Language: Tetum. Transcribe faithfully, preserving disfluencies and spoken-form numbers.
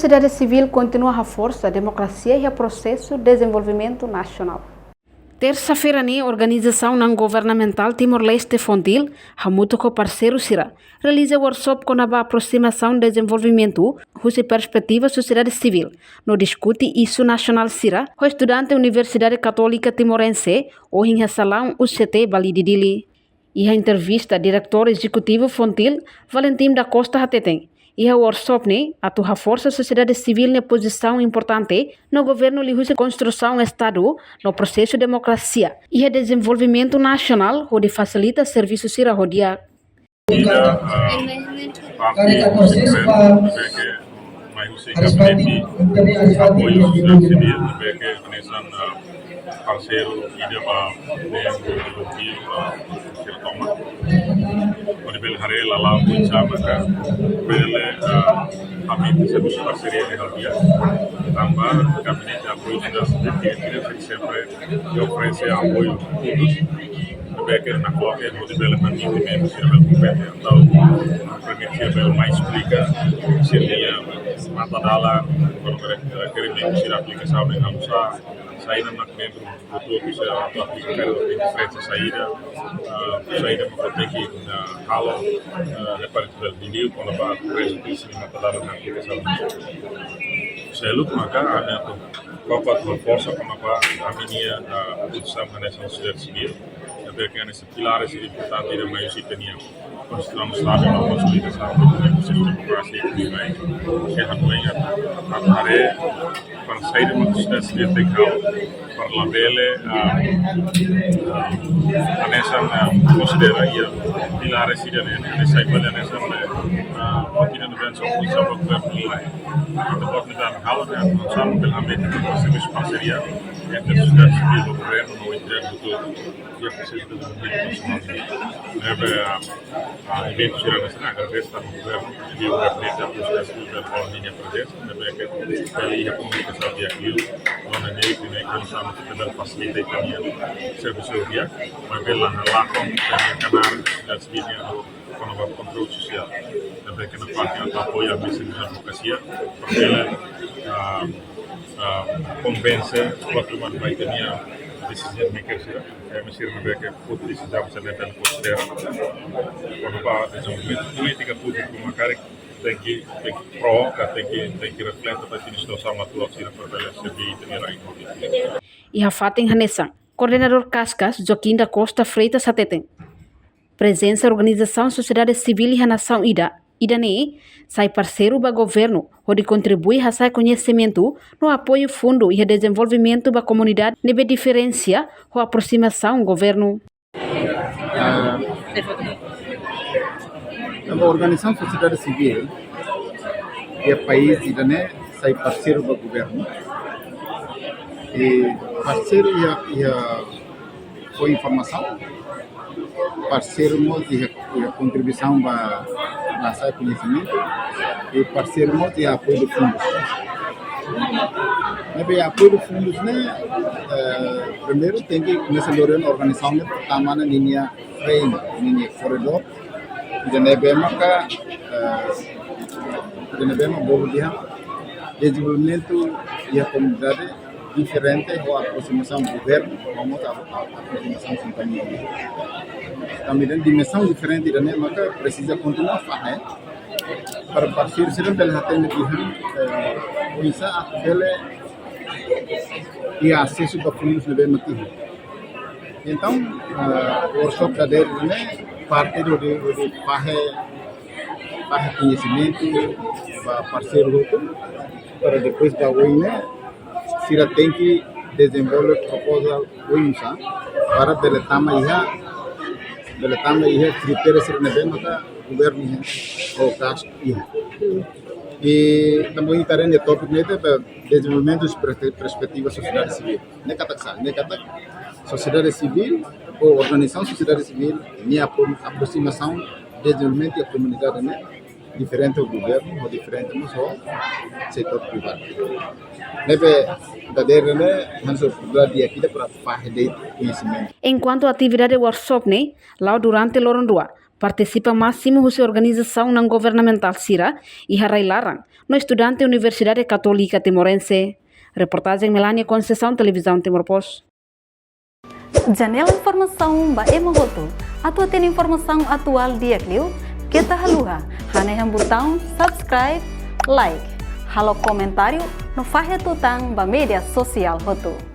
Sosiedade sivíl kontinua haforsa demokrasia iha prosesu dezenvolvimentu nasionál. Tersa-feira ne'e, organizasaun naun-governamentál Timor-Leste, FONGIL, hamutuk ho parseiru sira, realiza workshop kona-ba aprosimasaun dezenvolvimentu husi perspetiva sosiedade sivíl, no diskute isu nasionál sira ho estudante Universidade Katólika Timorense, ohin iha salaun U C T Balide, Dili. Iha entrevista, Diretór Ezekutivu FONGIL, Valentim da Costa, hateten, iha workshop ne'e atu haforsa sosiedade sivíl nia pozisaun importante no governu liuhusi konstrusaun Estadu no prosesu demokrasia iha dezenvolvimentu nasionál, hodi fasilita servisu sira ho di'ak. Ida, ah, parte sekretu, ne'ebé ke mai husi gabinete apoiu sosiedade sivíl, ne'ebé ke hanesan, ah, parseiru ida ba ne'e, ah, sira tomak. Hodi bele haree lala'ok oinsá maka bele, ah, aumenta servisu parseria ne'e halo di'ak. Tanba gabinete apoiu sosiedade sivíl sempre oferese apoiu fundus ne'ebé ke nakloke hodi bele permite membru sira bele kompete, entaun permite sira bele mai esplika sira-nia matadalan, kona-ba rekerementu sira, aplikasaun ne'e oinsá, saida mak membru hotu-hotu sira atu aplika, karik iha diferensa saida, ah, saida mak tenke, ah, halo, ah, ne'e para ita bele liu kona-ba prezu, prezu ne'e, matadalan aplikasaun. Seluk maka ami atu koko atu haforsa kona-ba ami-nia, ah, pozisaun hanesan sosiedade sivíl. Ne'ebé ke hanesan pilár sira importante ida mai husi ita-nia konstrusaun Estadu no konsolidasaun do prosesu demokrasia ida-ne'e, ke hanoin atu, atu haree para saida mak sosiedade sivíl tenke halo para labele, ah, ah, hanesan, ah, konsidera iha pilár sira-ne'e hanesan, hanesan, ah, rotina no benso, sabe, governu lae. Entaun, buat ne'ebé ami halo ne'e, entaun, ami bele aumenta servisu parseria entre sosiedade sivíl no governu no entre hotu-hotu iha prosesu dezenvolvimentu nasionál. Ne'ebé, ah, ah, eventu sira-ne'e, hanesan, agradese tanba governu, liuliu gabinete apoiu sosiedade sivíl, pela ninia prezensa, ne'ebé ke bele iha komunikasaun di'ak liu, no ne'e, ne'e, ne'e, hanesan, bele fasilita ita-nia servisu di'ak, maibé la, la kon, bele kanál sosiedade sivíl nian, kona-ba kontrolu sosiál. Ne'ebé ke na parte atu apoiu misiaun advokasia, para bele, ah, ah, konvense buat ruma ba ita-nia decision maker sira, eh, misi ne'ebé ke foti desizaun sira ne'e bele konsidera. Kona-ba dezenvolvimentu polítika públiku mak karik tenke, tenke pro, ka tenke, tenke reflete ba ita-nia situasaun atuál sira para bele serve ita-nia rai. Iha fatin hanesan, Koordenadór Kaskas, Joaquim da Costa Freitas, hateten, prezensa organizasaun sosiedade sivíl iha nasaun ida, ida-ne'e, sai parseiru ba governu, hodi kontribui hasa'e koñesimentu no apoiu fundu iha dezenvolvimentu ba komunidade ne'ebé diferensia ho aprosimasaun governu. Ah, tanba organizasaun sosiedade sivíl iha país ida-ne'e sai parseiru ba governu. I parseiru iha, iha fó informasaun, parseiru mós iha, iha kontribuisaun ba, ba hasa'e koñesimentu, i parseiru mós iha apoiu de fundus. Ne'ebé apoiu de fundus ne'e, eh, primeiru tenke komesa lori ona organizasaun ne'e tama ona ninia frame, ninia koridór, ida ne'ebé maka, eh, ida ne'ebé mak bolu dehan dezenvolvimentu iha komunidade diferente ho aprosimasaun governu, ho mós a, a, aprosimasaun kompañia. Tanba iha dimensaun diferente ida-ne'e maka presiza kontinua fahe, para parseiru sira bele hatene dehan, eh, oinsá atu bele iha asesu ba fundus ne'ebé mak iha. Entaun, eh, workshop dadeer ne'e parte do, do, do fahe, fahe koñesimentu ba parseiru hotu, para depois ba oin ne'e, sira tenke dezenvolve proposal oinsá, para bele tama iha, bele tama iha kritériu sira ne'ebé maka governu iha, ou gastu iha. I tanba ita haree tópiku ne'e dezenvolvimentu pers-, perspetiva sosiedade sivíl. Ne'e katak sá, ne'e katak sosiedade sivíl, ou organizasaun sosiedade sivíl, nia apro-, aprosimasaun dezenvolvimentu iha komunidade ne'e diferente ho governu, ou diferente mós ho setór privadu. Ne'ebé dadeer ne'e, hanesan oportunidade di'ak ida para fahe de'it koñesimentu. Enkuantu atividade workshop ne'e la'o durante loron rua, partisipa másimu husi organizasaun naun governamentál sira iha rai-laran no estudante Universidade Katólika Timorense. Reportajen Melania Conceição, Televizaun Timor Post. Janela informasaun ba ema hotu. Atu hatene informasaun atuál di'ak liu, keta haluha hanehan butaun subscribe, like, halo komentáriu no fahe tutan ba média sosiál hotu.